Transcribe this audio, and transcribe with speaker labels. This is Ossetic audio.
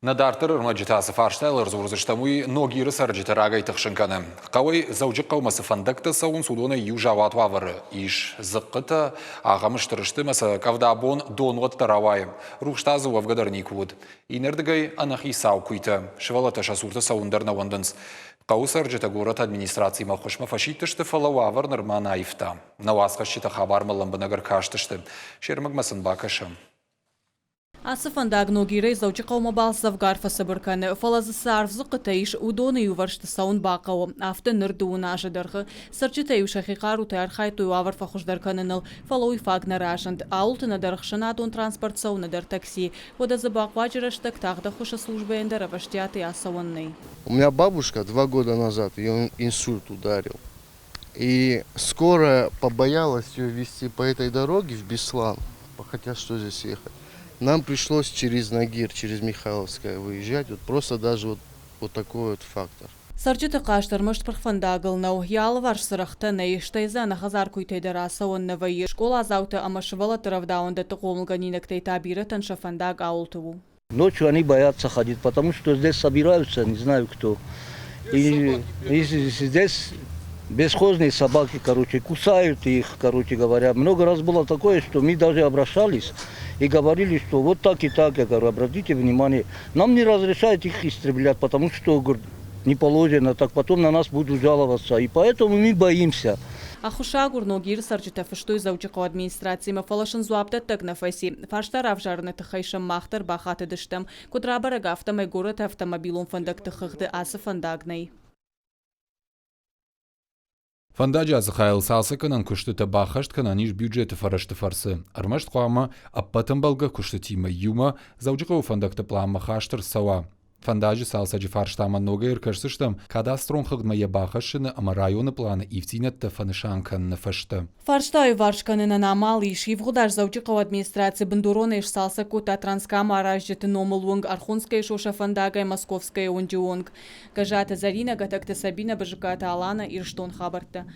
Speaker 1: Нӕ дарддӕр ӕрмӕджытӕ цы фарстайыл ӕрдзурдзыстӕм, уый Ногиры цӕрджыты рагӕй тыхсын кӕны. Хъӕуӕй Дзӕуджыхъӕумӕ цы фӕндӕгтӕ цӕуынц, уыдонӕй иу зауат уавӕры ис. Дзыхъхъытӕ ахӕм стыр сты ӕмӕ сӕ къӕвда бон донуӕттӕ рауайы. Рухс та дзы уӕвгӕ дӕр никуы уыд. Иннӕрдыгӕй ӕнӕхицау куыйтӕ. Сывӕллӕттӕ сӕ цурты цӕуын дӕр нӕ уӕндынц. Хъӕуы цӕрджытӕ горӕты администрацимӕ ӕххуысмӕ фӕсидтысты, фӕлӕ уавӕр нырма нӕ аивта. Нӕ уацхӕсджытӕ хабармӕ лӕмбынӕг ӕркастысты. Се рмӕгмӕ сын бакӕсӕм.
Speaker 2: Ацы фӕндаг Ногирӕй Дзӕуджыхъӕумӕ балц дзӕвгар фӕцыбыр кӕны, фӕлӕ дзы цы арф дзыхъхъытӕ ис, уыдоны иувӕрсты цӕуын бахъӕуы. Афтӕ ныр дыууын азы дӕргъы. Цӕрджытӕ-иу сӕхи хъарутӕй архайдтой уавӕр фӕхуыздӕр кӕныныл, фӕлӕ уый фаг нӕ разынд. Ауылты нӕдӕр ӕхсӕнадон транспорт цӕуы, нӕдӕр такси. Уӕдӕ дзы бахъуаджы рӕстӕг тагъд ӕххуысы службӕйӕн дӕр ӕвӕстиатӕй ацӕуӕн нӕй.
Speaker 3: У меня бабушка 2 года назад ее инсульт ударил. И скорая побоялась ее везти по этой дороге в Беслан, хотя что здесь ехать. Нам пришлось через Ногир, через Михайловское выезжать. Вот просто даже вот такой вот фактор.
Speaker 2: Цӕрджыты хъаст ӕрмӕст пырх фӕндагыл нӕу, йӕ алыварс цырӕгътӕ нӕй, стӕй дзы ӕнӕхӕдзар куыйтӕй дӕр ацӕуӕн нӕ вӕййы. Скъоладзаутӕ ӕмӕ сывӕллӕтты рӕвдауӕндӕтты хъомылгӕнинӕгтӕй та бирӕтӕн сӕ фӕндаг ауылты у.
Speaker 4: Ночью они боятся ходить, потому что здесь собираются, не знаю кто. И здесь бесхозные собаки, короче, кусают их, короче говоря. Много раз было такое, что мы даже обращались и говорили, что вот так и так, я говорю, обратите внимание. Нам не разрешают их истреблять, потому что, говорит, не положено, так потом на нас будут жаловаться. И поэтому мы боимся.
Speaker 2: Ӕххуысагур Ногиры цӕрджытӕ фыстой Дзӕуджыхъӕуы администрацимӕ, фӕлӕ сын дзуапдӕттӕг нӕ фӕци. Фарста равзарыны тыххӕй сӕм мах дӕр бахатыдыстӕм. Куыд рабӕрӕг, афтӕмӕй горӕты автомобилон фӕндӕгты хыгъды ацы фӕндаг нӕй.
Speaker 1: Фӕндаджы ацы хайыл цалцӕггӕнӕн куыстытӕ баххӕст кӕнӕн ис бюджеты фӕрӕзты фӕрцы. Ӕрмӕст хъуамӕ ӕппӕт ӕмбӕлгӕ куыстытимӕ иумӕ Дзӕуджыхъӕуы фӕндӕгты пъланмӕ хаст ӕрцӕуа. Фӕндаджы цалцӕджы фарстамӕ ногӕй ӕркӕсдзыстӕм кадастрон хыгъдмӕ йӕ бахӕссыны ӕмӕ районы пъланы ивддзинӕдтӕ фӕнысан кӕныны фӕстӕ.
Speaker 2: Фарста аиуварс кӕнынӕн амал ис. Ивгъуыд аз Дзӕуджыхъӕуы администраци бындуронӕй сцалцӕг кодта Транскамы аразджыты номыл уынг Архонскӕйы сосӕфӕндагӕй Московскӕйы уынджы онг. Гӕззаты Зӕринӕ, Гӕтӕгты Сабинӕ, Бызыккаты Алана, Ирыстон хабӕрттӕ.